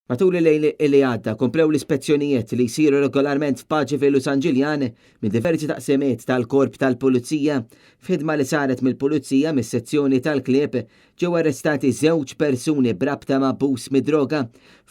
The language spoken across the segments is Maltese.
Matul il-lejl li għadda komplew l-ispezzjonijiet li jsiru regolarment f'Paċeville u San Ġiljan minn diversi taqsimiet tal-Korp tal-Pulizija. F'ħidma li saret mill-Pulizija mis-sezzjoni tal-klieb ġew arrestati żewġ persuni b'rabta ma' abbuż mid-droga.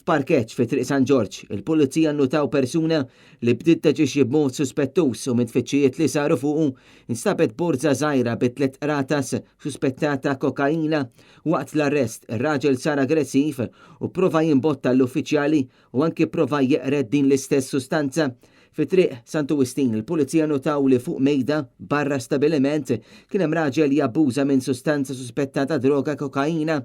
F'parkeġġ fi Triq San Ġorġ, il-Pulizija nnutaw persuna li bdiet taġixxi b'mod suspettuż u minn tfittxijiet li saru fuqu instabet borża żgħira bi tliet qratas suspettata kokaina. Waqt l-arrest, ir-raġel sar aggressiv u pprova jimbotta l-uffiċjali u anki pprova jeqred din l-istess sustanza. Fi Triq Santu Wistin, il-Pulizija nnotaw li fuq mejda barra stabiliment kien hemm raġel jabbuża minn sustanza suspettata droga kokaina.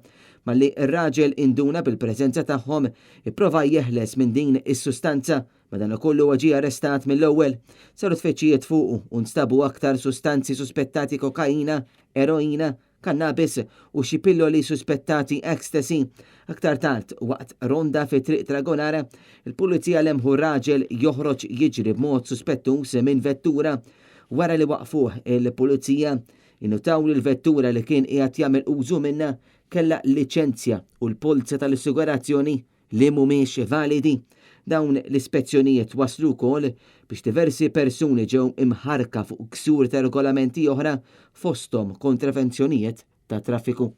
Malli r-raġel induna bil-preżenza tagħhom, ipprova jeħles minn din is-sustanza. Madankollu huwa ġie arrestat mill-ewwel. Saru tfittxijiet fuqu u nstabu aktar sustanzi suspettati kokaina, eroina, kannabis u xi pilloli suspettati ecstasy. Aktar tard, waqt ronda fi Triq Dragonara, il-Pulizija lemħu raġel joħroġ jiġri b'mod suspettuż minn vettura. Wara li waqqfuh, il-Pulizija innutaw li l-vettura li kien qiegħed jagħmel użu minnha kellha liċenzja u l-polza tal-assigurazzjoni li mhumiex validi. Dawn l-ispezzjonijiet wasslu wkoll biex diversi persuni ġew imħarrka fuq ksur ta' regolamenti oħra fosthom kontravenzjonijiet tat-traffiku.